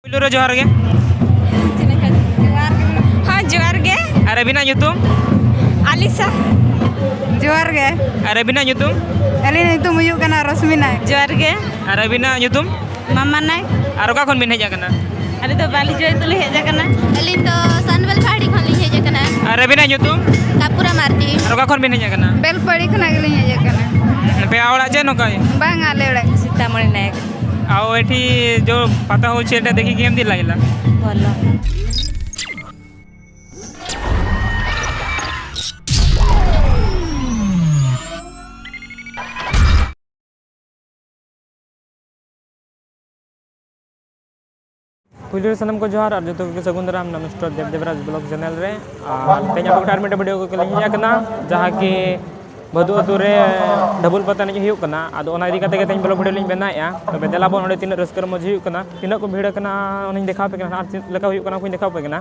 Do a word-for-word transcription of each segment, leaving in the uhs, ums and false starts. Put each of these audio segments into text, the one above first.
ᱯᱩᱭᱞᱩ ᱨᱮ ᱡᱚᱦᱟᱨ ᱜᱮ᱾ ᱦᱚᱸ, ᱡᱚᱦᱟᱨ ᱜᱮ᱾ ᱟᱨ ᱟᱹᱵᱤᱱᱟᱜ ᱧᱩᱛᱩᱢ? ᱟᱞᱤᱥᱟ᱾ ᱡᱚᱦᱟᱨ ᱜᱮ᱾ ᱟᱨ ᱟᱹᱵᱤᱱᱟᱜ ᱧᱩᱛᱩᱢ? ᱟᱹᱞᱤᱧᱟᱜ ᱧᱩᱛᱩᱢ ᱦᱩᱭᱩᱜ ᱠᱟᱱᱟ ᱨᱚᱥᱢᱤ ᱱᱟᱭ᱾ ᱡᱚᱦᱟᱨ ᱜᱮ᱾ ᱟᱨ ᱟᱹᱵᱤᱱᱟᱜ ᱧᱩᱛᱩᱢ? ᱢᱟᱢᱟ ᱱᱟᱭ᱾ ᱟᱨ ᱚᱠᱟ ᱠᱷᱚᱱ ᱵᱤᱱ ᱦᱮᱡ ᱟᱠᱟᱱᱟ? ᱟᱞᱮ ᱫᱚ ᱵᱟᱞᱤ ᱡᱚᱭᱛᱩᱞᱤ ᱦᱮᱡ ᱟᱠᱟᱱᱟ᱾ ᱟᱹᱞᱤᱧ ᱫᱚ ᱥᱟᱱᱵᱮᱞ ᱯᱟᱦᱟᱲᱤ ᱠᱷᱚᱱ ᱞᱤᱧ ᱦᱮᱡ ᱟᱠᱟᱱᱟ᱾ ᱟᱨ ᱟᱹᱵᱤᱱᱟᱜ ᱧᱩᱛᱩᱢ? ᱠᱟᱯᱩᱨᱟ ᱢᱟᱨᱰᱤ᱾ ᱟᱨ ᱚᱠᱟ ᱠᱷᱚᱱ ᱵᱤᱱ ᱦᱮᱡ ᱟᱠᱟᱱᱟ? ᱵᱮᱞᱯᱟᱦᱟᱲᱤ ᱠᱷᱚᱱᱟᱜ ᱜᱮᱞᱤᱧ ᱦᱮᱡ ᱟᱠᱟᱱᱟ᱾ ᱟᱯᱮᱭᱟᱜ ᱚᱲᱟᱜ ᱪᱮᱫ ᱱᱚᱝᱠᱟ? ᱵᱟᱝ, ᱟᱞᱮ ᱚᱲᱟᱜ᱾ ᱥᱤᱛᱟᱢᱚᱬᱤ ᱱᱟᱭᱚᱠ᱾ ᱟᱨ ᱮᱴᱷᱤ ᱡᱚ ᱯᱟᱛᱟ ᱦᱚᱸ ᱪᱮᱫ ᱞᱮᱠᱟ ᱫᱮᱠᱷᱤ ᱜᱮᱢ ᱫᱤ ᱞᱟᱜᱤᱞᱟ? ᱵᱷᱚᱞᱚ᱾ ᱯᱩᱭᱞᱩ ᱨᱮ ᱥᱟᱱᱟᱢ ᱠᱚ ᱡᱚᱦᱟᱨ ᱟᱨ ᱡᱚᱛᱚ ᱠᱚᱜᱮ ᱥᱟᱹᱜᱩᱱ ᱫᱟᱨᱟᱢ ᱱᱚᱢᱥᱴᱚᱨ ᱫᱮᱵ ᱫᱮᱵᱨᱟᱡᱽ ᱵᱞᱚᱜ ᱪᱮᱱᱮᱞ ᱨᱮ᱾ ᱟᱨ ᱛᱮᱦᱮᱧ ᱟᱯᱮ ᱠᱚᱴᱷᱮᱱ ᱟᱨ ᱢᱤᱫᱴᱮᱱ ᱵᱷᱤᱰᱤᱭᱳ ᱠᱚ ᱞᱤᱧ ᱦᱮᱡ ᱟᱠᱟᱱᱟ, ᱡᱟᱦᱟᱸ ᱠᱤ ᱵᱷᱟᱫᱩ ᱟᱹᱛᱩ ᱨᱮ ᱰᱷᱟᱵᱩᱞ ᱯᱟᱛᱟ ᱮᱱᱮᱡ ᱦᱩᱭᱩᱜ ᱠᱟᱱᱟ᱾ ᱟᱫᱚ ᱚᱱᱟ ᱤᱫᱤ ᱠᱟᱛᱮ ᱜᱮ ᱛᱮᱦᱮᱧ ᱵᱞᱚᱜ ᱵᱷᱤᱰᱤᱭᱳ ᱞᱤᱧ ᱵᱮᱱᱟᱣᱮᱫᱼᱟ᱾ ᱛᱚᱵᱮ ᱫᱮᱞᱟ ᱵᱚᱱ ᱚᱸᱰᱮ ᱛᱤᱱᱟᱹᱜ ᱨᱟᱹᱥᱠᱟᱹ ᱨᱚᱢᱚᱡᱽ ᱦᱩᱭᱩᱜ ᱠᱟᱱᱟ, ᱛᱤᱱᱟᱹᱜ ᱠᱚ ᱵᱷᱤᱲ ᱟᱠᱟᱱᱟ ᱚᱱᱟᱧ ᱫᱮᱠᱷᱟᱣ ᱟᱯᱮ ᱠᱟᱱᱟ, ᱟᱨ ᱪᱮᱫ ᱞᱮᱠᱟ ᱦᱩᱭᱩᱜ ᱠᱟᱱᱟ ᱚᱱᱟᱧ ᱫᱮᱠᱷᱟᱣ ᱟᱯᱮ ᱠᱟᱱᱟ᱾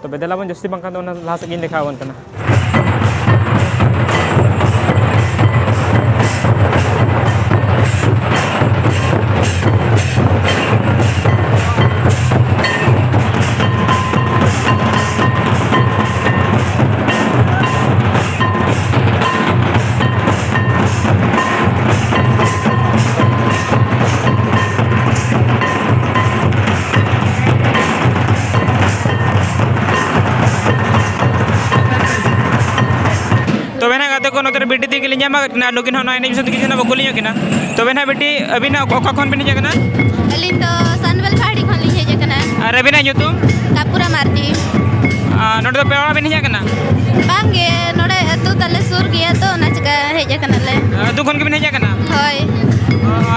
ᱛᱚᱵᱮ ᱫᱮᱞᱟ ᱵᱚᱱ ᱡᱟᱹᱥᱛᱤ ᱵᱟᱝᱠᱷᱟᱱ ᱫᱚ ᱚᱱᱟ ᱞᱟᱦᱟ ᱥᱮᱫ ᱜᱤᱧ ᱫᱮᱠᱷᱟᱣ ᱟᱵᱚᱱ ᱠᱟᱱᱟ᱾ ᱛᱚᱵᱮ ᱱᱟᱜ ᱜᱟᱛᱮ ᱠᱚ, ᱱᱚᱛᱮ ᱨᱮ ᱵᱤᱴᱤ ᱛᱤᱠᱤᱱ ᱞᱤᱧ ᱧᱟᱢ ᱟᱠᱟᱫ ᱠᱤᱱᱟ, ᱟᱨ ᱱᱩᱠᱤᱱ ᱦᱚᱸ ᱱᱚᱣᱟ ᱮᱱᱮᱡ ᱵᱤᱥᱚᱭ ᱛᱮ ᱠᱤᱪᱷᱩ ᱱᱟᱜ ᱵᱚ ᱠᱩᱞᱤ ᱧᱚᱜ ᱠᱤᱱᱟ᱾ ᱛᱚᱵᱮ ᱱᱟᱜ ᱵᱤᱴᱤ, ᱟᱹᱵᱤᱱᱟᱜ ᱚᱠᱟ ᱠᱷᱚᱱ ᱵᱤᱱ ᱦᱮᱡ ᱟᱠᱟᱱᱟ? ᱟᱹᱞᱤᱧ ᱫᱚ ᱥᱟᱱᱵᱮᱞ ᱯᱟᱦᱟᱲᱤ ᱠᱷᱚᱱ ᱞᱤᱧ ᱦᱮᱡ ᱟᱠᱟᱱᱟ᱾ ᱟᱨ ᱟᱹᱵᱤᱱᱟᱜ ᱧᱩᱛᱩᱢ? ᱠᱟᱯᱩᱨᱟ ᱢᱟᱨᱰᱤ᱾ ᱟᱨ ᱱᱚᱰᱮ ᱫᱚ ᱯᱮᱲᱟ ᱚᱲᱟᱜ ᱵᱤᱱ ᱦᱮᱡ ᱟᱠᱟᱱᱟ? ᱵᱟᱝ ᱜᱮ, ᱱᱚᱰᱮ ᱟᱹᱛᱩ ᱛᱟᱞᱮ ᱥᱩᱨ ᱜᱮᱭᱟ ᱛᱚ, ᱚᱱᱟ ᱪᱤᱠᱟ ᱦᱮᱡ ᱟᱠᱟᱱᱟᱞᱮ᱾ ᱟᱹᱛᱩ ᱠᱷᱚᱱ ᱜᱮᱵᱤᱱ ᱦᱮᱡ ᱟᱠᱟᱱᱟ? ᱦᱳᱭ᱾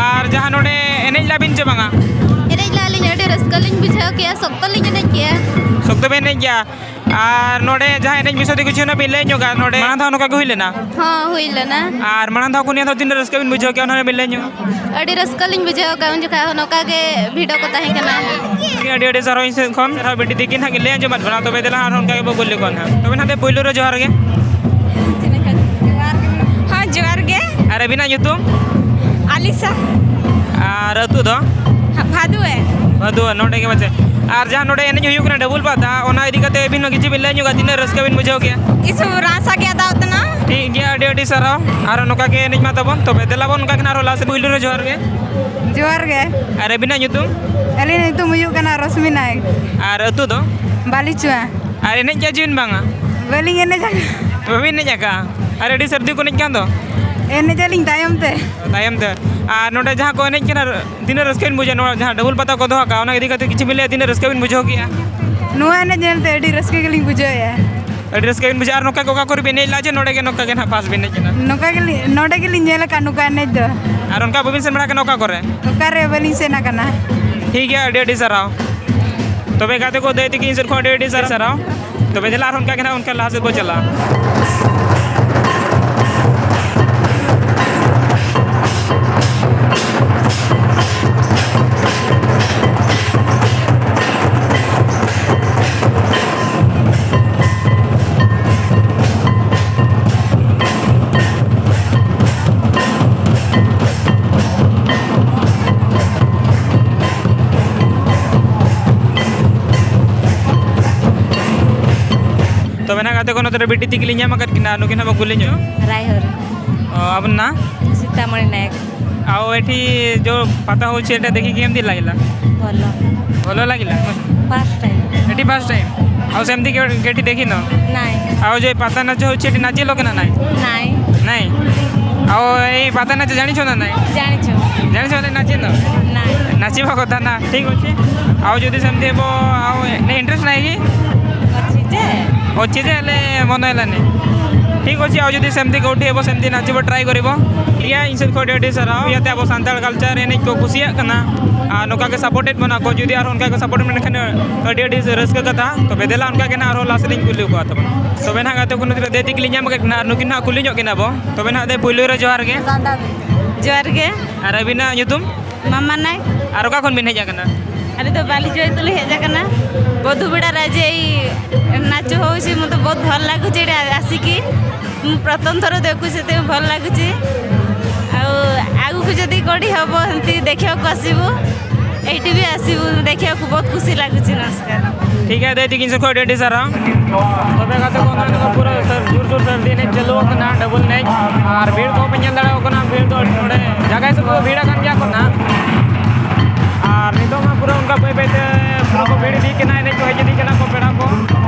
ᱟᱨ ᱡᱟᱦᱟᱸ ᱱᱚᱰᱮ ᱮᱱᱮᱡ ᱞᱮᱫᱟ ᱵᱤᱱ ᱪᱮ ᱵᱟᱝᱟ? ᱮᱱᱮᱡ ᱞᱮᱫᱟ ᱞᱤᱧ, ᱟᱹᱰᱤ ᱨᱟᱹᱥᱠᱟᱹ ᱞᱤᱧ ᱵᱩᱡᱷᱟᱹᱣ ᱠᱮᱜᱼᱟ, ᱥᱚᱠᱛᱚ ᱞᱤᱧ ᱮᱱᱮᱡ ᱠᱮᱜᱼᱟ᱾ ᱥᱚᱠᱛᱚ ᱵᱤᱱ ᱮᱱᱮᱡ ᱜᱮᱭᱟ? ᱟᱨ ᱱᱚᱰᱮ ᱡᱟᱦᱟᱸ ᱮᱱᱮᱡ ᱵᱤᱥᱚᱭ ᱛᱮ ᱠᱤᱪᱷᱩ ᱱᱟᱜ ᱵᱤᱱ ᱞᱟᱹᱭ ᱧᱚᱜᱟ, ᱱᱚᱰᱮ ᱢᱟᱲᱟᱝ ᱫᱷᱟᱣ ᱱᱚᱝᱠᱟ ᱜᱮ ᱦᱩᱭ ᱞᱮᱱᱟ? ᱦᱚᱸ, ᱦᱩᱭ ᱞᱮᱱᱟ᱾ ᱟᱨ ᱢᱟᱲᱟᱝ ᱫᱷᱟᱣ ᱠᱷᱚᱱ ᱱᱤᱭᱟᱹ ᱫᱷᱟᱣ ᱛᱤᱱᱟᱹᱜ ᱨᱟᱹᱥᱠᱟᱹ ᱵᱤᱱ ᱵᱩᱡᱷᱟᱹᱣ ᱠᱮᱜᱼᱟ, ᱚᱱᱟ ᱵᱤᱱ ᱞᱟᱹᱭ ᱧᱚᱜᱟ? ᱟᱹᱰᱤ ᱨᱟᱹᱥᱠᱟᱹ ᱞᱤᱧ ᱵᱩᱡᱷᱟᱹᱣ ᱠᱮᱜᱼᱟ, ᱩᱱ ᱡᱚᱠᱷᱟᱜ ᱦᱚᱸ ᱱᱚᱝᱠᱟ ᱜᱮ ᱵᱷᱤᱲ ᱠᱚ ᱛᱟᱦᱮᱸ ᱠᱟᱱᱟ᱾ ᱟᱹᱰᱤ ᱟᱹᱰᱤ ᱥᱟᱨᱦᱟᱣ ᱤᱧ ᱥᱮᱫ ᱠᱷᱚᱱ᱾ ᱥᱟᱨᱦᱟᱣ ᱵᱤᱴᱤ ᱛᱤᱠᱤᱱ ᱦᱟᱸᱜ ᱞᱟᱹᱭ ᱟᱸᱡᱚᱢᱟᱫ ᱵᱚᱱᱟ, ᱛᱚᱵᱮ ᱫᱮᱞᱟ ᱦᱟᱸᱜ ᱚᱱᱠᱟ ᱜᱮᱵᱚ ᱠᱩᱞᱤ ᱠᱚᱣᱟ ᱱᱟᱦᱟᱜ᱾ ᱛᱚᱵᱮ ᱱᱟᱦᱟᱜ ᱫᱮ ᱯᱩᱭᱞᱩ ᱨᱮ ᱡᱚᱦᱟᱨ ᱜᱮ᱾ ᱦᱚᱸ, ᱡᱚᱦᱟᱨ ᱜᱮ᱾ ᱟᱨ ᱟᱹᱵᱤᱱᱟᱜ ᱧᱩᱛᱩᱢ? ᱟᱞᱤᱥᱟ᱾ ᱟᱨ ᱟᱹᱛᱩ ᱫᱚ? ᱦᱟ-, ᱵᱷᱟᱫᱩᱭᱮ᱾ ᱵᱷᱟᱫᱩᱣᱟ ᱱᱚᱰᱮ ᱜᱮ ᱯᱟᱪᱮ᱾ ᱟᱨ ᱡᱟᱦᱟᱸ ᱱᱚᱰᱮ ᱮᱱᱮᱡ ᱦᱩᱭᱩᱜ ᱠᱟᱱᱟ ᱰᱟᱵᱩᱞ ᱯᱟᱛᱟ, ᱚᱱᱟ ᱤᱫᱤ ᱠᱟᱛᱮ ᱟᱹᱵᱤᱱ ᱦᱚᱸ ᱠᱤᱪᱷᱩ ᱵᱤᱱ ᱞᱟᱹᱭ ᱧᱚᱜᱟ, ᱛᱤᱱᱟᱹᱜ ᱨᱟᱹᱥᱠᱟᱹ ᱵᱤᱱ ᱵᱩᱡᱷᱟᱹᱣ ᱠᱮᱜᱼᱟ? ᱤᱥᱩ ᱨᱟᱥᱟ ᱜᱮ ᱟᱫᱟᱣ ᱛᱟᱱᱟ᱾ ᱴᱷᱤᱠ ᱜᱮᱭᱟ, ᱟᱹᱰᱤ ᱟᱹᱰᱤ ᱥᱟᱨᱦᱟᱣ᱾ ᱟᱨ ᱱᱚᱝᱠᱟ ᱜᱮ ᱮᱱᱮᱡ ᱢᱟ ᱛᱟᱵᱚᱱ᱾ ᱛᱚᱵᱮ ᱫᱮᱞᱟ ᱵᱚᱱ ᱚᱱᱠᱟ ᱜᱮ ᱱᱟᱜ ᱟᱨᱦᱚᱸ ᱞᱟᱦᱟ ᱥᱮᱫ᱾ ᱯᱩᱭᱞᱩ ᱨᱮ ᱡᱚᱦᱟᱨ ᱜᱮ᱾ ᱡᱚᱦᱟᱨ ᱜᱮ᱾ ᱟᱨ ᱟᱹᱵᱤᱱᱟᱜ ᱧᱩᱛᱩᱢ? ᱟᱹᱞᱤᱧᱟᱜ ᱧᱩᱛᱩᱢ ᱦᱩᱭᱩᱜ ᱠᱟᱱᱟ ᱨᱚᱥᱢᱤ ᱱᱟᱭᱮᱠ᱾ ᱟᱨ ᱟᱹᱛᱩ ᱫᱚ? ᱵᱟᱞᱤᱪᱩᱣᱟ᱾ ᱟᱨ ᱮᱱᱮᱡ ᱠᱮᱜᱼᱟ ᱪᱮ ᱵᱤᱱ ᱵᱟᱝᱟ? ᱵᱟᱹᱞᱤᱧ ᱮᱱᱮᱡ ᱟᱠᱟᱫᱼᱟ᱾ ᱵᱟᱹᱵᱤᱱ ᱮᱱᱮᱡ ᱟᱠᱟᱫᱼᱟ? ᱟᱨ ᱟᱹᱰᱤ ᱥᱟᱹᱨᱫᱤ ᱠᱚ ᱮᱱᱮᱡ ᱠᱟᱱ ᱫᱚ᱾ ᱮᱱᱮᱡ ᱟᱹᱞᱤᱧ ᱛᱟᱭᱚᱢ ᱛᱮ᱾ ᱛᱟᱭᱚᱢ ᱛᱮ᱾ ᱟᱨ ᱱᱚᱰᱮ ᱡᱟᱦᱟᱸ ᱠᱚ ᱮᱱᱮᱡ ᱠᱟᱱᱟ, ᱛᱤᱱᱟᱹᱜ ᱨᱟᱹᱥᱠᱟᱹ ᱵᱤᱱ ᱵᱩᱡᱟ? ᱱᱚᱣᱟ ᱡᱟᱦᱟᱸ ᱰᱟᱵᱩᱞ ᱯᱟᱛᱟ ᱠᱚ ᱫᱚᱦᱚ ᱟᱠᱟᱫᱼᱟ, ᱚᱱᱟ ᱤᱫᱤ ᱠᱟᱛᱮ ᱠᱤᱪᱷᱩ ᱵᱤᱱ ᱞᱟᱹᱭᱟ, ᱛᱤᱱᱟᱹᱜ ᱨᱟᱹᱥᱠᱟᱹ ᱵᱤᱱ ᱵᱩᱡᱷᱟᱹᱣ ᱠᱮᱜᱼᱟ? ᱱᱚᱣᱟ ᱮᱱᱮᱡ ᱧᱮᱞ ᱛᱮ ᱟᱹᱰᱤ ᱨᱟᱹᱥᱠᱟᱹ ᱜᱮᱞᱤᱧ ᱵᱩᱡᱷᱟᱹᱣᱮᱫᱼᱟ᱾ ᱟᱹᱰᱤ ᱨᱟᱹᱥᱠᱟᱹ ᱵᱤᱱ ᱵᱩᱡᱷᱟᱹᱣᱟ᱾ ᱟᱨ ᱱᱚᱝᱠᱟ ᱜᱮ ᱚᱠᱟ ᱠᱚᱨᱮ ᱵᱤᱱ ᱮᱱᱮᱡ ᱞᱟᱜᱼᱟ ᱡᱮ ᱱᱚᱰᱮ ᱜᱮ ᱱᱚᱝᱠᱟ ᱜᱮ ᱱᱟᱦᱟᱜ ᱯᱷᱟᱥᱴ ᱵᱤᱱ ᱮᱱᱮᱡ ᱠᱟᱱᱟ? ᱱᱚᱝᱠᱟ ᱜᱮᱞᱤᱧ, ᱱᱚᱰᱮ ᱜᱮᱞᱤᱧ ᱧᱮᱞ ᱟᱠᱟᱫᱼᱟ ᱱᱚᱝᱠᱟ ᱮᱱᱮᱡ ᱫᱚ᱾ ᱟᱨ ᱚᱱᱠᱟ ᱵᱟᱹᱵᱤᱱ ᱥᱮᱱ ᱵᱟᱲᱟ ᱠᱟᱱᱟ ᱚᱠᱟ ᱠᱚᱨᱮ? ᱚᱠᱟᱨᱮ ᱵᱟᱹᱞᱤᱧ ᱥᱮᱱ ᱟᱠᱟᱱᱟ᱾ ᱴᱷᱤᱠ ᱜᱮᱭᱟ, ᱟᱹᱰᱤ ᱟᱹᱰᱤ ᱥᱟᱨᱦᱟᱣ᱾ ᱛᱚᱵᱮ ᱜᱟᱛᱮ ᱠᱚ, ᱫᱟᱹᱭ ᱛᱟᱹᱠᱤᱱ ᱥᱮᱫ ᱠᱷᱚᱱ ᱟᱹᱰᱤ ᱟᱹᱰᱤ ᱥᱟᱨᱦᱟᱣ᱾ ᱛᱚᱵᱮ ᱫᱮᱞᱟ ᱟᱨᱦᱚᱸ ᱚᱱᱠᱟ ᱜᱮ ᱱᱟᱦᱟᱜ ᱚᱱᱠᱟ ᱞᱟᱦᱟ ᱥᱮᱫ ᱵᱚ ᱪᱟᱞᱟᱜᱼᱟ᱾ ᱛᱚᱵᱮ ᱱᱟᱜ ᱜᱟᱛᱮ ᱠᱚ, ᱱᱚᱛᱮ ᱨᱮ ᱵᱤᱴᱤ ᱛᱤᱠᱤᱱ ᱞᱤᱧ ᱧᱟᱢ ᱟᱠᱟᱫ ᱠᱤᱱᱟ, ᱱᱩᱠᱤᱱ ᱦᱚᱸ ᱵᱚ ᱠᱩᱞᱤ ᱧᱚᱜ᱾ ରାଇହର। ᱚ, ᱟᱵᱚᱱ ᱱᱟ? ସୀତାମଣି ନାୟକ। ଆଉ ଏଠି ଯୋଉ ପାତା ହଉଛି, ଏଟା ଦେଖିକି କେମିତି ଲାଗିଲା? ଭଲ। ଭଲ ଲାଗିଲା? First time. ଏଠି ଫାଷ୍ଟ ଟାଇମ୍? ଆଉ ସେମିତି କେ-, କେଠି ଦେଖିନ? ନାଇଁ। ଆଉ ଯୋଉ ପାତା ନାଚ ହଉଛି, ଏଠି ନାଚିଲ କି ନା ନାଇଁ? ନାଇଁ। ନାଇଁ? ଆଉ ଏଇ ପାତା ନାଚ ଜାଣିଛ ନା ନାଇଁ? ଜାଣିଛୁ। ଜାଣିଛ ହେଲେ ନାଚିନ? ନାଇଁ। ନାଚିବା କଥା ନା, ଠିକ୍ ଅଛି। ଆଉ ଯଦି ସେମିତି ହେବ, ଆଉ ଏ-, ନାଇଁ, ଇଣ୍ଟରେଷ୍ଟ ନାହିଁ କି? ଅଛି ଯେ। ଅଛି ଯେ, ହେଲେ ମନ ହେଲାନି। ଠିକ୍ ଅଛି, ଆଉ ଯଦି ସେମିତି କେଉଁଠି ହେବ, ସେମିତି ନାଚିବ, ଟ୍ରାଏ କରିବ। ᱤᱭᱟ, ᱤᱧ ᱥᱮᱫ ᱠᱷᱚᱱ ᱟᱹᱰᱤ ᱟᱹᱰᱤ ᱥᱟᱨᱦᱟᱣ᱾ ᱤᱭᱟᱛᱮ ᱟᱵᱚ ᱥᱟᱱᱛᱟᱲ ᱠᱟᱞᱪᱟᱨ ᱮᱱᱮᱡ ᱠᱚ ᱠᱩᱥᱤᱭᱟᱜ ᱠᱟᱱᱟ, ᱟᱨ ᱱᱚᱝᱠᱟ ᱜᱮ ᱥᱟᱯᱳᱨᱴᱮᱰ ᱵᱚᱱᱟ ᱠᱚ᱾ ᱡᱩᱫᱤ ᱟᱨᱦᱚᱸ ᱚᱱᱠᱟ ᱜᱮ ᱥᱟᱯᱳᱨᱴ ᱢᱮᱱᱟᱜ ᱠᱷᱟᱱ ᱟᱹᱰᱤ ᱟᱹᱰᱤ ᱨᱟᱹᱥᱠᱟᱹ ᱠᱟᱛᱷᱟ᱾ ᱛᱚᱵᱮ ᱫᱮᱞᱟ, ᱚᱱᱠᱟ ᱜᱮ ᱱᱟᱦᱟᱜ ᱟᱨᱦᱚᱸ ᱞᱟᱦᱟ ᱥᱮᱫ ᱤᱧ ᱠᱩᱞᱤ ᱠᱚᱣᱟ ᱛᱟᱵᱚᱱ᱾ ᱛᱚᱵᱮ ᱱᱟᱦᱟᱜ ᱜᱟᱛᱮ ᱠᱚ, ᱱᱩᱠᱤᱱ ᱫᱟᱹᱭ ᱛᱤᱠᱤᱱ ᱞᱤᱧ ᱧᱟᱢ ᱠᱮᱫ ᱠᱤᱱᱟ, ᱟᱨ ᱱᱩᱠᱤᱱ ᱱᱟᱦᱟᱜ ᱠᱩᱞᱤ ᱧᱚᱜ ᱠᱤᱱᱟ ᱵᱚ᱾ ᱛᱚᱵᱮ ᱱᱟᱦᱟᱜ ᱫᱟᱹᱭ, ᱯᱩᱭᱞᱩ ᱨᱮ ᱡᱚᱦᱟᱨ ᱜᱮ᱾ ᱡᱚᱦᱟᱨ ᱜᱮ᱾ ᱟᱨ ᱟᱹᱵᱤᱱᱟᱜ ᱧᱩᱛᱩᱢ? ᱢᱟᱢᱟ ᱱᱟᱭ᱾ ᱟᱨ ᱚᱠᱟ ᱠᱷᱚᱱ ᱵᱤᱱ ᱦᱮᱡ ᱟᱠᱟᱱᱟ? ᱟᱞᱮ ᱫᱚ ᱵᱟᱞᱤ ᱡᱚᱭ ᱛᱩᱞᱤ ᱦᱮᱡ ᱟᱠᱟᱱᱟ᱾ ᱵᱚᱫᱷᱩ ᱵᱮᱲᱟ ᱨᱮ ᱡᱮ ᱮᱭ ᱱᱟᱪᱚ ᱦᱚᱭᱥᱤ, ᱢᱚᱛᱚ ᱵᱚᱦᱩᱛ ଭଲ ଲାଗୁଛି ଏଇଟା ଆସିକି। ମୁଁ ପ୍ରଥମ ଥର ଦେଖୁଛି, ସେଥିପାଇଁ ଭଲ ଲାଗୁଛି। ଆଉ ଆଗକୁ ଯଦି କୋଉଠି ହବ, ଏମିତି ଦେଖିବାକୁ ଆସିବୁ। ଏଇଠି ବି ଆସିବୁ, ଦେଖିବାକୁ ବହୁତ ଖୁସି ଲାଗୁଛି ନମସ୍କାର। ठीक है, ᱫᱟᱹᱭ ᱛᱤᱠᱤᱱ ᱥᱮᱫ ᱠᱷᱚᱱ ᱟᱹᱰᱤ ᱟᱹᱰᱤ ᱥᱟᱨᱦᱟᱣ᱾ ᱛᱚᱵᱮ ᱜᱟᱛᱮ ᱠᱚ, ᱱᱚᱜᱼᱚᱭ ᱱᱤᱛᱚᱜ ᱯᱩᱨᱟᱹ ᱥᱟᱹᱨ-, ᱡᱳᱨᱥᱳᱨ ᱥᱟᱹᱨᱫᱤ ᱮᱱᱮᱡ ᱪᱟᱹᱞᱩ ᱟᱠᱟᱱᱟ, ᱰᱟᱵᱚᱞ ᱮᱱᱮᱡ᱾ ᱟᱨ ᱵᱷᱤᱲ ᱠᱚᱦᱚᱸ ᱯᱮ ᱧᱮᱞ ᱫᱟᱲᱮᱭᱟᱠᱚ ᱠᱟᱱᱟ, ᱵᱷᱤᱲ ᱫᱚ ᱱᱚᱰᱮ ᱡᱟᱭᱜᱟ ᱦᱤᱥᱟᱹᱵ ᱛᱮᱫᱚ ᱵᱷᱤᱲ ᱟᱠᱟᱱ ᱜᱮᱭᱟ ᱠᱚ ᱱᱟᱦᱟᱜ᱾ ᱟᱨ ᱱᱤᱛᱚᱜ ᱢᱟ ᱯᱩᱨᱟᱹ ᱚᱱᱠᱟ ᱵᱟᱹᱭ ᱵᱟᱹᱭ ᱛᱮ ᱯᱩᱨᱟᱹ ᱠᱚ ᱵᱷᱤᱲ ᱤᱫᱤᱜ ᱠᱟᱱᱟ, ᱮᱱᱮᱡ ᱠᱚ ᱦᱮᱡ ᱤᱫᱤᱜ ᱠᱟᱱᱟ ᱠᱚ, ᱯᱮᱲᱟ ᱠᱚ᱾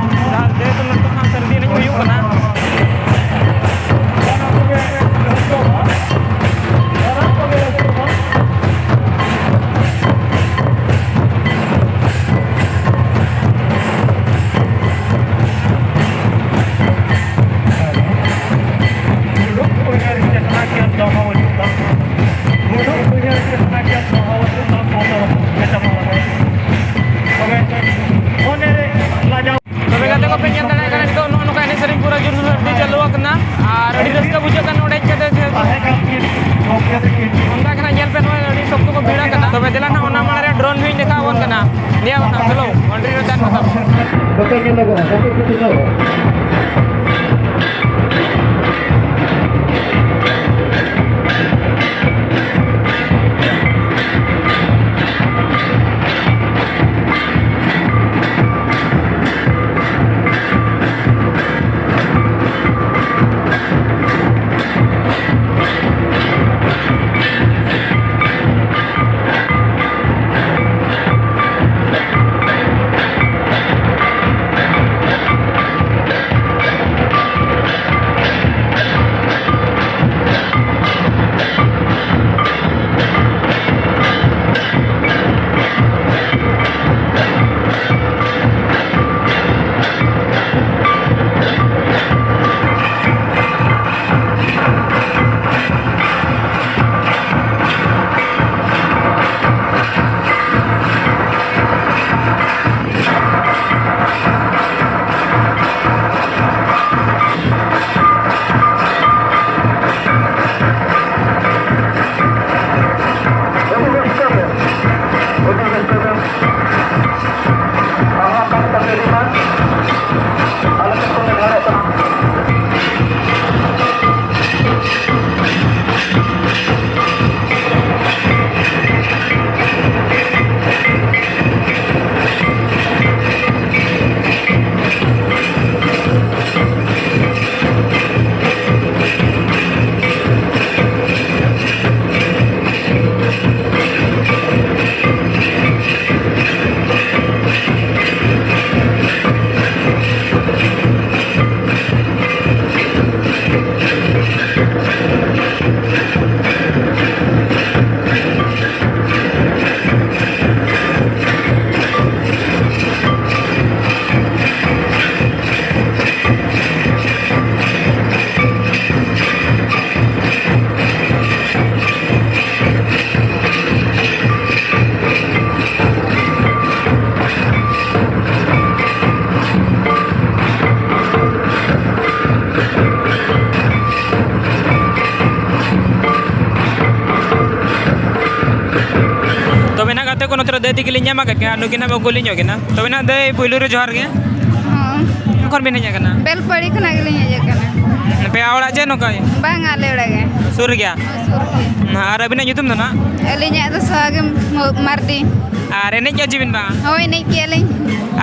ᱟᱨ ᱡᱮᱦᱮᱛᱩ ᱱᱤᱛᱚᱜ ᱱᱟᱦᱟᱜ ᱥᱟᱹᱨᱫᱤ ᱮᱱᱮᱡ ᱦᱩᱭᱩᱜ ᱠᱟᱱᱟ᱾ ᱫᱩᱲᱩᱵ ᱩᱭᱦᱟᱹᱨ ᱪᱮᱛᱱᱟ ᱜᱮ ᱫᱚᱦᱚ ᱦᱩᱭᱩᱜ ᱛᱟᱢᱟ᱾ ᱫᱩᱲᱩᱵ ᱩᱭᱦᱟᱹᱨ ᱪᱮᱛᱱᱟ ᱜᱮ ᱫᱚᱦᱚ ᱦᱩᱭᱩᱜ ᱛᱟᱢᱟ᱾ ᱛᱚᱵᱮ ᱢᱚᱱᱮ ᱨᱮ ᱞᱟᱡᱟᱣ᱾ ᱛᱚᱵᱮ ᱜᱟᱛᱮ ᱠᱚ ᱯᱮ ᱧᱮᱞ ᱫᱟᱲᱮᱭᱟᱜ ᱠᱟᱱᱟ, ᱱᱤᱛᱚᱜ ᱱᱚᱜᱼᱚ ᱱᱚᱝᱠᱟ ᱮᱱᱮᱡ ᱥᱮᱨᱮᱧ ᱯᱩᱨᱟᱹ ᱡᱳᱨ ᱥᱳᱨ ᱟᱹᱰᱤ ᱪᱟᱹᱞᱩ ᱟᱠᱟᱱᱟ᱾ ᱟᱨ ᱟᱹᱰᱤ ᱨᱟᱹᱥᱠᱟᱹ ᱵᱩᱡᱷᱟᱹᱜ ᱠᱟᱱᱟ ᱱᱚᱰᱮ ᱦᱮᱡ ᱠᱟᱛᱮ, ᱡᱮᱦᱮᱛᱩ ᱚᱱᱠᱟ ᱜᱮ ᱱᱟᱜ ᱧᱮᱞ ᱯᱮ, ᱱᱚᱜᱼᱚᱭ ᱟᱹᱰᱤ ᱥᱚᱠᱛᱚ ᱠᱚ ᱵᱷᱤᱲ ᱟᱠᱟᱱᱟ᱾ ᱛᱚᱵᱮ ᱫᱮᱞᱟ ᱱᱟᱜ ᱚᱱᱟ ᱢᱟᱲᱟᱝ ᱨᱮ drone ᱦᱚᱸᱧ ᱫᱮᱠᱷᱟᱣ ᱟᱵᱚᱱ ᱠᱟᱱᱟ᱾ ᱱᱤᱭᱟᱹ ᱚᱱᱟ, ᱪᱚᱞᱚ, boundary ᱨᱮ ᱛᱟᱦᱮᱱ ᱢᱮ ᱛᱟᱵᱚᱱ᱾ ᱵᱟᱠᱚ ᱧᱮᱞᱚᱜᱚᱜᱼᱟ, ᱵᱟᱠᱚ ᱠᱩᱥᱤ ᱧᱚᱜᱚᱜᱼᱟ᱾ ᱛᱮᱜᱮ ᱞᱤᱧ ᱧᱟᱢ ᱟᱠᱟᱫ ᱠᱤᱱᱟ, ᱱᱩᱠᱤᱱ ᱦᱟᱸᱜ ᱵᱚ ᱠᱩᱞᱤ ᱧᱚᱜ ᱠᱤᱱᱟ᱾ ᱛᱚᱵᱮ ᱱᱟᱜ ᱫᱟᱹᱭ, ᱯᱩᱭᱞᱩ ᱨᱮ ᱡᱚᱦᱟᱨ ᱜᱮ᱾ ᱦᱚᱸ᱾ ᱚᱠᱟ ᱠᱷᱚᱱ ᱵᱤᱱ ᱦᱮᱡ ᱟᱠᱟᱱᱟ? ᱵᱮᱞᱯᱟᱹᱲᱤ ᱠᱷᱚᱱᱟᱜ ᱜᱮᱞᱤᱧ ᱦᱮᱡ ᱟᱠᱟᱱᱟ᱾ ᱟᱯᱮᱭᱟᱜ ᱚᱲᱟᱜ ᱪᱮ ᱱᱚᱝᱠᱟ? ᱵᱟᱝ, ᱟᱞᱮ ᱚᱲᱟᱜ ᱜᱮ᱾ ᱥᱩᱨ ᱜᱮᱭᱟ? ᱥᱩᱨ ᱜᱮ᱾ ᱟᱨ ᱟᱹᱵᱤᱱᱟᱜ ᱧᱩᱛᱩᱢ ᱫᱚ ᱱᱟᱜ? ᱟᱹᱞᱤᱧᱟᱜ ᱫᱚ ᱥᱚᱦᱟᱜᱤ ᱢᱟᱨᱰᱤ᱾ ᱟᱨ ᱮᱱᱮᱡ ᱜᱮᱭᱟ ᱪᱮ ᱵᱤᱱ ᱵᱟᱝ? ᱦᱳᱭ, ᱮᱱᱮᱡ ᱜᱮᱭᱟᱞᱤᱧ᱾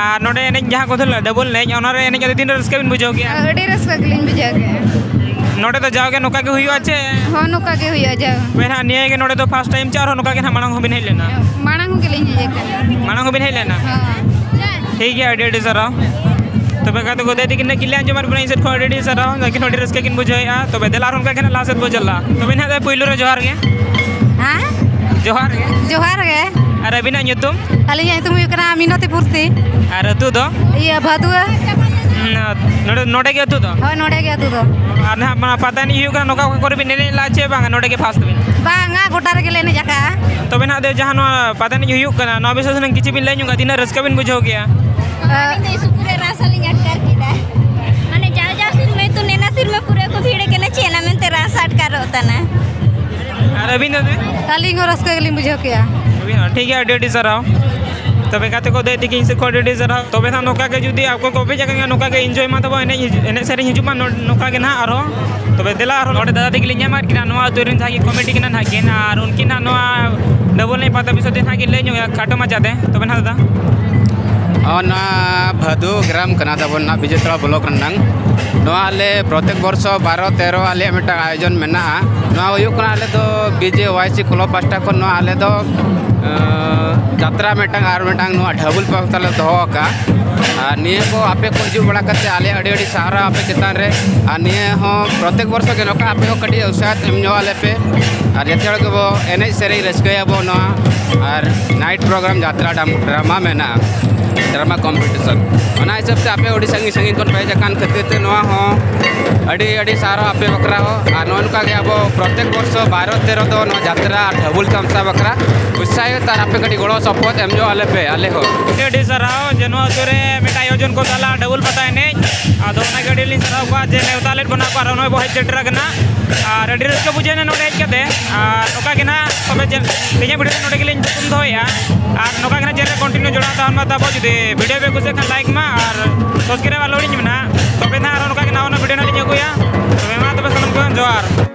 ᱟᱨ ᱱᱚᱰᱮ ᱮᱱᱮᱡ ᱡᱟᱦᱟᱸ ᱠᱚ ᱫᱚ ᱰᱟᱵᱚᱞ ᱮᱱᱮᱡ, ᱚᱱᱟ ᱨᱮ ᱮᱱᱮᱡ ᱠᱟᱛᱮ ᱛᱤᱱᱟᱹᱜ ᱨᱟᱹᱥᱠᱟᱹ ᱵᱤᱱ ᱵᱩᱡᱷᱟᱹᱣ ᱠᱮᱜᱼᱟ? ᱟᱹᱰᱤ ᱨᱟᱹᱥᱠᱟᱹ ᱜᱮᱞᱤᱧ ᱵᱩᱡᱷᱟᱹᱣ ᱠᱮᱜᱼᱟ᱾ ᱱᱚᱰᱮ ᱫᱚ ᱡᱟᱣᱜᱮ ᱱᱚᱝᱠᱟ ᱜᱮ ᱦᱩᱭᱩᱜᱼᱟ ᱪᱮ? ᱦᱚᱸ, ᱱᱚᱝᱠᱟ ᱜᱮ ᱦᱩᱭᱩᱜᱼᱟ ᱡᱟᱣ᱾ ᱦᱳᱭ ᱦᱟᱸᱜ, ᱱᱤᱭᱟᱹ ᱜᱮ ᱱᱚᱰᱮ ᱫᱚ first time ᱪᱮ ᱟᱨᱦᱚᱸ ᱱᱚᱝᱠᱟ ᱜᱮ ᱱᱟᱜ ᱢᱟᱲᱟᱝ ᱦᱚᱸᱵᱤᱱ ᱦᱮᱡ ᱞᱮᱱᱟ? ᱢᱟᱲᱟᱝ ᱦᱚᱸ ᱜᱮᱞᱤᱧ ᱦᱮᱡ ᱟᱠᱟᱱᱟ᱾ ᱢᱟᱲᱟᱝ ᱦᱚᱸᱵᱤᱱ ᱦᱮᱡ ᱞᱮᱱᱟ? ᱦᱚᱸ᱾ ᱴᱷᱤᱠ ᱜᱮᱭᱟ, ᱟᱹᱰᱤ ᱟᱹᱰᱤ ᱥᱟᱨᱦᱟᱣ᱾ ᱛᱚᱵᱮ ᱜᱟᱛᱮ ᱠᱚ, ᱫᱟᱹᱭ ᱛᱤᱠᱤᱱ ᱞᱮ ᱠᱤᱞᱤ ᱟᱸᱡᱚᱢ ᱟᱨ ᱵᱚᱱᱟ ᱤᱧ ᱥᱮᱫ ᱠᱷᱚᱱ ᱟᱹᱰᱤ ᱟᱹᱰᱤ ᱥᱟᱨᱦᱟᱣ᱾ ᱞᱮᱠᱤᱱ ᱟᱹᱰᱤ ᱨᱟᱹᱥᱠᱟᱹ ᱠᱤᱱ ᱵᱩᱡᱷᱟᱹᱣᱮᱫᱼᱟ᱾ ᱛᱚᱵᱮ ᱫᱮᱞᱟ ᱟᱨᱦᱚᱸ ᱚᱱᱠᱟ ᱜᱮ ᱱᱟᱜ ᱞᱟᱦᱟ ᱥᱮᱫ ᱵᱚ ᱪᱟᱞᱟᱜᱼᱟ᱾ ᱛᱚᱵᱮ ᱱᱟᱦᱟᱜ ᱫᱟᱹᱭ, ᱯᱩᱭᱞᱩ ᱨᱮ ᱡᱚᱦᱟᱨ ᱜᱮ᱾ ᱦᱮᱸ? ᱡᱚᱦᱟᱨ ᱜᱮ᱾ ᱡᱚᱦᱟᱨ ᱜᱮ᱾ ᱟᱨ ᱟᱹᱵᱤᱱᱟᱜ ᱧᱩᱛᱩᱢ? ᱟᱹᱞᱤᱧᱟᱜ ᱧᱩᱛᱩᱢ ᱦᱩᱭᱩᱜ ᱠᱟᱱᱟ ᱢᱤᱱᱚᱛᱤ ᱯᱩᱨᱛᱤ᱾ ᱟᱨ ᱟᱹᱛᱩ ᱫᱚ? ᱤᱭᱟᱹ, ᱵᱷᱟᱫᱩᱣᱟᱹ᱾ ᱦᱩᱸ, ᱱᱚᱰᱮ, ᱱᱚᱰᱮ ᱜᱮ ᱟᱹᱛᱩ ᱫᱚ? ᱦᱳᱭ, ᱱᱚᱰᱮ ᱜᱮ ᱟᱹᱛᱩ ᱫᱚ᱾ ᱟᱨ ᱱᱟᱦᱟᱜ ᱢᱟ ᱯᱟᱛᱟ ᱮᱱᱮᱡ ᱦᱩᱭᱩᱜ ᱠᱟᱱᱟ, ᱱᱚᱝᱠᱟ ᱚᱠᱟ ᱠᱚᱨᱮ ᱵᱤᱱ ᱮᱱᱮᱡ ᱞᱟᱜᱼᱟ ᱪᱮ ᱵᱟᱝᱟ? ᱱᱚᱰᱮ ᱜᱮ first ᱵᱤᱱ? ᱵᱟᱝᱟ, ᱜᱚᱴᱟ ᱨᱮᱜᱮ ᱞᱮ ᱮᱱᱮᱡ ᱟᱠᱟᱜᱼᱟ᱾ ᱛᱚᱵᱮ ᱱᱟᱦᱟᱜ ᱫᱚ ᱡᱟᱦᱟᱸ ᱱᱚᱣᱟ ᱯᱟᱛᱟ ᱮᱱᱮᱡ ᱦᱩᱭᱩᱜ ᱠᱟᱱᱟ, ᱱᱚᱣᱟ ᱵᱤᱥᱚᱭ ᱛᱮ ᱦᱩᱱᱟᱹᱝ ᱠᱤᱪᱷᱩ ᱵᱤᱱ ᱞᱟᱹᱭ ᱧᱚᱜᱟ, ᱛᱤᱱᱟᱹᱜ ᱨᱟᱹᱥᱠᱟᱹ ᱵᱤᱱ ᱵᱩᱡᱷᱟᱹᱣ ᱠᱮᱜᱼᱟ? ᱟᱹᱞᱤᱧ ᱫᱚ ᱤᱥᱩ ᱯᱩᱨᱟᱹ ᱨᱟᱥᱟ ᱞᱤᱧ ᱟᱴᱠᱟᱨ ᱠᱮᱫᱟ᱾ ᱢᱟᱱᱮ ᱡᱟᱣ ᱡᱟᱣ ᱥᱮᱨᱢᱟ ᱛᱚ ᱱᱮᱱᱟ ᱥᱮᱨᱢᱟ ᱯᱩᱨᱟᱹ ᱠᱚ ᱵᱷᱤᱲ ᱠᱟᱱᱟ, ᱪᱮᱫ ᱚᱱᱟ ᱢᱮᱱᱛᱮ ᱨᱟᱥ ᱟᱴᱠᱟᱨᱚᱜ ᱠᱟᱱᱟ᱾ ᱟᱨ ᱟᱹᱵᱤᱱ ᱫᱚ ᱫᱟᱹᱭ? ᱟᱹᱞᱤᱧ ᱦᱚᱸ ᱨᱟᱹᱥᱠᱟᱹ ᱜᱮᱞᱤᱧ ᱵᱩᱡᱷᱟᱹᱣ ᱠᱮᱜᱼᱟ᱾ ᱟᱹᱵᱤᱱ ᱦᱚᱸ ᱴᱷᱤᱠ ᱜᱮᱭᱟ, ᱟᱹᱰᱤ ᱟᱹᱰᱤ ᱥᱟᱨᱦᱟᱣ᱾ ᱛᱚᱵᱮ ᱜᱟᱛᱮ ᱠᱚ, ᱫᱟᱹᱭ ᱛᱤᱠᱤᱱ ᱥᱮᱫ ᱠᱷᱚᱱ ᱟᱹᱰᱤ ᱟᱹᱰᱤ ᱥᱟᱨᱦᱟᱣ᱾ ᱛᱚᱵᱮ ᱱᱟᱦᱟᱜ ᱱᱚᱝᱠᱟ ᱜᱮ ᱡᱩᱫᱤ ᱟᱠᱚ ᱠᱚ ᱵᱷᱮᱡᱟ ᱠᱟᱱᱟ, ᱱᱚᱝᱠᱟ ᱜᱮ enjoy ᱢᱟ ᱛᱟᱵᱚ ᱮᱱᱮᱡ, ᱮᱱᱮᱡ ᱥᱮᱨᱮᱧ ᱦᱤᱡᱩᱜ ᱢᱟ ᱱᱚ-, ᱱᱚᱝᱠᱟ ᱜᱮ ᱱᱟᱦᱟᱜ ᱟᱨᱦᱚᱸ᱾ ᱛᱚᱵᱮ ᱫᱮᱞᱟ ᱟᱨᱦᱚᱸ ᱱᱚᱰᱮ ᱫᱟᱫᱟ ᱛᱤᱠᱤᱱ ᱞᱤᱧ ᱧᱟᱢ ᱟᱠᱟᱫ ᱠᱤᱱᱟ, ᱱᱚᱣᱟ ᱟᱹᱛᱩ ᱨᱮᱱ ᱡᱟᱦᱟᱸ ᱜᱮ ᱠᱚᱢᱤᱴᱤ ᱠᱟᱱᱟ ᱱᱟᱦᱟᱜ ᱠᱤᱱ, ᱟᱨ ᱩᱱᱠᱤᱱ ᱱᱟᱦᱟᱜ ᱱᱚᱣᱟ ᱰᱟᱵᱚᱞ ᱮᱱᱮᱡ ᱯᱟᱛᱟ ᱵᱤᱥᱚᱭ ᱛᱮ ᱱᱟᱦᱟᱜ ᱠᱤᱱ ᱞᱟᱹᱭ ᱧᱚᱜᱼᱟ ᱠᱷᱟᱴᱚ ᱢᱟᱪᱷᱟᱛᱮ᱾ ᱛᱚᱵᱮ ᱱᱟᱦᱟᱜ ᱫᱟᱫᱟ᱾ ᱚ, ᱱᱚᱣᱟ ᱵᱷᱟᱫᱩ ᱜᱨᱟᱢ ᱠᱟᱱᱟ ᱛᱟᱵᱚᱱ ᱱᱟᱦᱟᱜ, ᱵᱤᱡᱚᱭᱛᱟᱲᱟ block ᱨᱮᱱᱟᱝ᱾ ᱱᱚᱣᱟ ᱟᱞᱮ ᱯᱨᱚᱛᱮᱠ ᱵᱚᱨᱥᱚ ᱵᱟᱨᱚ ᱛᱮᱨᱚ ᱟᱞᱮᱭᱟᱜ ᱢᱤᱫᱴᱟᱝ ᱟᱭᱳᱡᱚᱱ ᱢᱮᱱᱟᱜᱼᱟ᱾ ᱱᱚᱣᱟ ᱦᱩᱭᱩᱜ ᱠᱟᱱᱟ ᱟᱞᱮ ᱫᱚ BJYC club ᱯᱟᱦᱴᱟ ᱠᱷᱚᱱ ᱱᱚᱣᱟ ᱟᱞᱮ ᱫᱚ, ᱟᱸ, ᱡᱟᱛᱨᱟ ᱢᱤᱫᱴᱟᱝ ᱟᱨ ᱢᱤᱫᱴᱟᱝ ᱱᱚᱣᱟ ᱰᱷᱟᱵᱩᱞ ᱯᱟᱦᱴᱟ ᱞᱮ ᱫᱚᱦᱚ ᱟᱠᱟᱫᱼᱟ᱾ ᱟᱨ ᱱᱤᱭᱟᱹ ᱠᱚ ᱟᱯᱮ ᱠᱚ ᱦᱤᱡᱩᱜ ᱵᱟᱲᱟ ᱠᱟᱛᱮ ᱟᱞᱮ ᱟᱹᱰᱤ ᱟᱹᱰᱤ ᱥᱟᱨᱦᱟᱣ ᱟᱯᱮ ᱪᱮᱛᱟᱱ ᱨᱮ᱾ ᱟᱨ ᱱᱤᱭᱟᱹ ᱦᱚᱸ ᱯᱨᱚᱛᱮᱠ ᱵᱚᱨᱥᱚ ᱜᱮ ᱱᱚᱝᱠᱟ ᱟᱯᱮ ᱦᱚᱸ ᱠᱟᱹᱴᱤᱡ ᱩᱛᱥᱟᱦᱚ ᱮᱢ ᱧᱚᱜ ᱟᱞᱮ ᱯᱮ᱾ ᱟᱨ ᱡᱚᱛᱚ ᱦᱚᱲ ᱜᱮᱵᱚ ᱮᱱᱮᱡ ᱥᱮᱨᱮᱧ ᱨᱟᱹᱥᱠᱟᱹᱭᱟᱵᱚ ᱱᱚᱣᱟ᱾ ᱟᱨ night program ᱡᱟᱛᱨᱟ ᱰᱟᱢ-, drama ᱢᱮᱱᱟᱜᱼᱟ, drama competition᱾ ᱚᱱᱟ ᱦᱤᱥᱟᱹᱵ ᱛᱮ ᱟᱯᱮ ᱟᱹᱰᱤ ᱥᱟᱺᱜᱤᱧ ᱥᱟᱺᱜᱤᱧ ᱠᱷᱚᱱ ᱯᱮ ᱦᱮᱡ ᱟᱠᱟᱱ ᱠᱷᱟᱹᱛᱤᱨ ᱛᱮ ᱱᱚᱣᱟ ᱦᱚᱸ ᱟᱹᱰᱤ ᱟᱹᱰᱤ ᱥᱟᱨᱦᱟᱣ ᱟᱯᱮ ᱵᱟᱠᱷᱨᱟ ᱦᱚᱸ᱾ ᱟᱨ ᱱᱚᱜᱼᱚ ᱱᱚᱝᱠᱟ ᱜᱮ ᱟᱵᱚ ᱯᱨᱚᱛᱮᱠ ᱵᱚᱨᱥᱚ ᱵᱟᱨᱚ ᱛᱮᱨᱚ ᱫᱚ ᱱᱚᱣᱟ ᱡᱟᱛᱨᱟ ᱟᱨ ᱰᱷᱟᱹᱵᱩᱞ ᱛᱟᱢᱥᱟ ᱵᱟᱠᱷᱨᱟ ᱩᱛᱥᱟᱦᱤᱛ ᱟᱨ ᱟᱯᱮ ᱠᱟᱹᱴᱤᱡ ᱜᱚᱲᱚ ᱥᱚᱯᱚᱦᱚᱫ ᱮᱢ ᱧᱚᱜ ᱟᱞᱮ ᱯᱮ, ᱟᱞᱮ ᱦᱚᱸ᱾ ᱟᱹᱰᱤ ᱟᱹᱰᱤ ᱥᱟᱨᱦᱟᱣ ᱡᱮ ᱱᱚᱣᱟ ᱟᱹᱛᱩ ᱨᱮ ᱢᱤᱫᱴᱟᱝ ᱟᱭᱳᱡᱚᱱ ᱠᱚ ᱪᱟᱞᱟᱜᱼᱟ ᱰᱷᱟᱹᱵᱩᱞ ᱯᱟᱛᱟ ᱮᱱᱮᱡ᱾ ᱟᱫᱚ ᱚᱱᱟᱜᱮ ᱟᱹᱰᱤ ᱞᱤᱧ ᱥᱟᱨᱦᱟᱣ ᱠᱚᱣᱟ ᱡᱮ ᱱᱮᱣᱛᱟ ᱞᱮᱫ ᱵᱚᱱᱟ ᱠᱚ ᱟᱨ ᱱᱚᱜᱼᱚᱭ ᱵᱚ ᱦᱮᱡ ᱥᱮᱴᱮᱨ ᱟᱠᱟᱱᱟ᱾ ᱟᱨ ᱟᱹᱰᱤ ᱨᱟᱹᱥᱠᱟᱹ ᱵᱩᱡᱷᱟᱹᱣ ᱮᱱᱟ ᱱᱚᱰᱮ ᱦᱮᱡ ᱠᱟᱛᱮ᱾ ᱟᱨ ᱱᱚᱝᱠᱟ ᱜᱮ ᱱᱟᱦᱟᱜ ᱛᱚᱵᱮ ᱪᱮᱫ, ᱛᱮᱦᱮᱧᱟᱜ ᱵᱷᱤᱰᱤᱭᱳ ᱫᱚ ᱱᱚᱰᱮ ᱜᱮᱞᱤᱧ ᱛᱷᱩᱠᱩᱢ ᱫᱚᱦᱚᱭᱮᱫᱼᱟ᱾ ᱟᱨ ᱱᱚᱝᱠᱟ ᱜᱮ ᱱᱟᱦᱟᱜ ᱪᱮᱱᱮᱞ ᱨᱮ ᱠᱚᱱᱴᱤᱱᱤᱭᱩ ᱡᱚᱲᱟᱣ ᱛᱟᱦᱮᱱ ᱢᱟ ᱛᱟᱵᱚ᱾ ᱡᱩᱫᱤ ᱵᱷᱤᱰᱤᱭᱳ ᱯᱮ ᱠᱩᱥᱤᱭᱟᱜ ᱠᱷᱟᱱ ᱞᱟᱭᱤᱠ ᱢᱟ ᱟᱨ ᱥᱟᱵᱥᱠᱨᱟᱭᱤᱵ ᱟᱞᱚ ᱦᱤᱲᱤᱧ ᱢᱮ ᱱᱟᱦᱟᱜ᱾ ᱛᱚᱵᱮ ᱱᱟᱦᱟᱜ ᱟᱨᱦᱚᱸ ᱱᱚᱝᱠᱟ ᱜᱮ ᱱᱟᱣᱟ ᱱᱟᱣᱟ ᱵᱷᱤᱰᱤᱭᱳ ᱱᱟᱦᱟᱜ ᱞᱤᱧ ᱟᱹᱜᱩᱭᱟ᱾ ᱛᱚᱵᱮ ᱢᱟ ᱛᱚᱵᱮ ᱥᱟᱱᱟᱢ ᱠᱚ ᱡᱚᱦᱟᱨ᱾